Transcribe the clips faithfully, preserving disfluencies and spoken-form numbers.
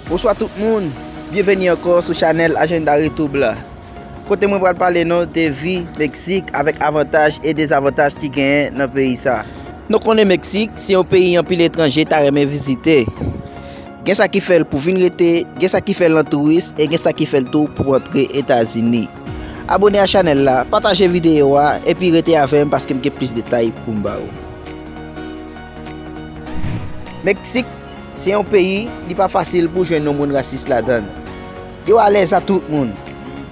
Bonswa tout moun, byenveni ankò sou chanèl Agenda Retour Blanc. Kote mwen pral pale nou de vi Meksik avèk avantaj e dezavantaj ki genyen nan peyi sa. Nou konnen Meksik se yon peyi anpil etranje ta renmen vizite. Gen sa ki fè l pou vin rete, gen sa ki fè l an touris e gen sa ki fè l tou pou antre Etazini. Abone a chanèl la, pataje videyo a epi rete avè m paske m gen plis detay pou m ba ou. Meksik se yon peyi, li pa fasil pou jwenn yon moun rasis ladan l. Yo alèz a tout moun.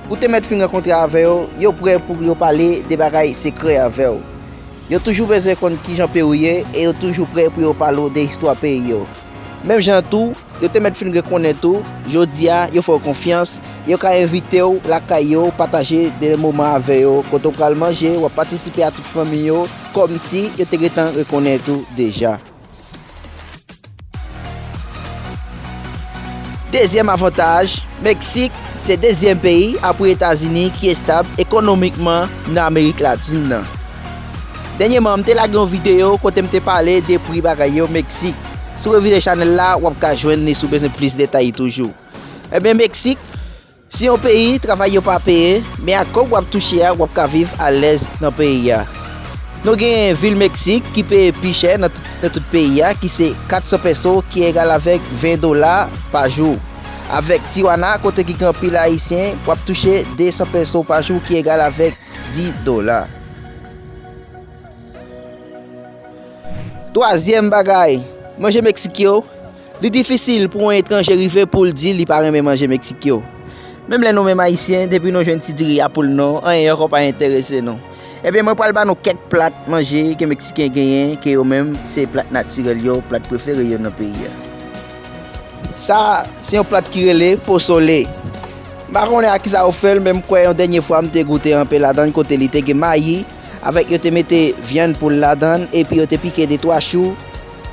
Ou te mèt fin rankontre avè yo, yo prè pou yo pale de bagay sekrè avè w. Yo toujou bezwen konn kijan peyi w ye e yo toujou prè pou yo pale w de istwa peyi yo. Menm jan tou, yo te mèt fin rekonèt ou, jodi a, yo fè w konfyans, yo ka envite w lakay yo, pataje de moman avè yo, kote w pral manje, w ap patisipe a tout fanmi yo, kòmsi yo te gentan rekonèt ou deja. Dezyèm avantaj, Meksik se dezyèm peyi apre Etazini ki estab ekonomikman nan Amerik Latin nan. Dènyèman, m te lage yon videyo kote m te pale de pri bagay yo Meksik. Si w revizite chanèl la, w ap ka jwenn li si w bezwen plis detay toujou. Ebyen, Meksik se yon peyi travay yo pa peye, men ak kòb w ap touche a, w ap ka viv alèz nan peyi a. Nou gen vil Meksik ki peye pi chè nan tout, nan tout peyi a, ki se kat san peso, ki egal avèk ven dola pa jou. Avèk Tijuana, kote ki gen anpil Ayisyen, w ap touche de san peso pa jou, ki egal avèk dis dola. Twazyèm bagay, manje Meksik yo, li difisil pou yon etranje rive pou l di li pa renmen manje Meksik yo. Menm lè nou menm Ayisyen, depi nou jwenn ti diri a poul nou, anyen ankò pa enterese nou. Ebyen, mwen pral ba nou kèk plat manje ke Meksiken genyen, ke yo menm, se plat natirèl yo, plat prefere yo nan peyi a. Sa, se yon plat ki rele pozole. M pa konnen a kisa yo fè l, men m kwè yon dènye fwa m te goute yon pe ladan l kote li te gen mayi, avèk yo te mete vyann poul ladan l, epi yo te pike de twa chou,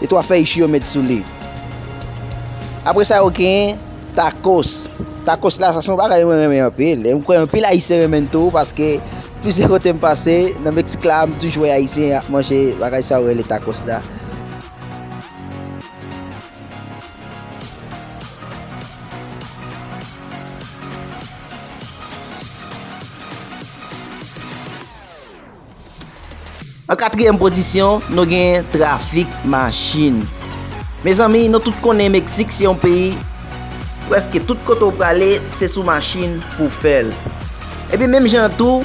de twa fèy chou yo met sou li. Apre sa, yo genyen tacos. Tacos la, sa se yon bagay mwen renmen anpil. E m kwè anpil Ayisyen renmen l tou, paske plizyè kote m pase, nan Meksik la, m toujou wè Ayisyen ap manje bagay sa yo rele tacos la. An katriyèm pozisyon, nou gen trafik machin. Mezanmi, nou tout konnen Meksik se yon peyi, prèske tout kote w prale, se sou machin pou fè l. Epi menm jan tou,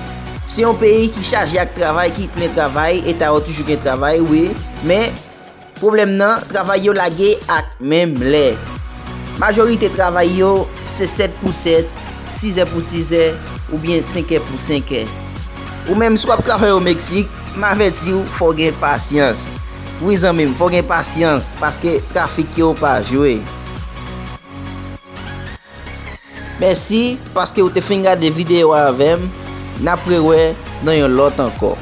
se yon peyi ki chaje ak travay, ki plen travay, eta yo toujou gen travay, wi, men pwoblèm nan, travay yo lage ak menm lè. Majorite travay yo, se sèt pou sèt, sizè pou sizè, oubyen senkè pou senkè. Ou menm, si w ap travay o Meksik, m avèti w, fò w gen pasyans. Wi, zanmi m, fò w gen pasyans, paske trafik yo pa jwe. Mèsi paske w te fin gade videyo a avè m. N ap rewè nan yon lòt ankò.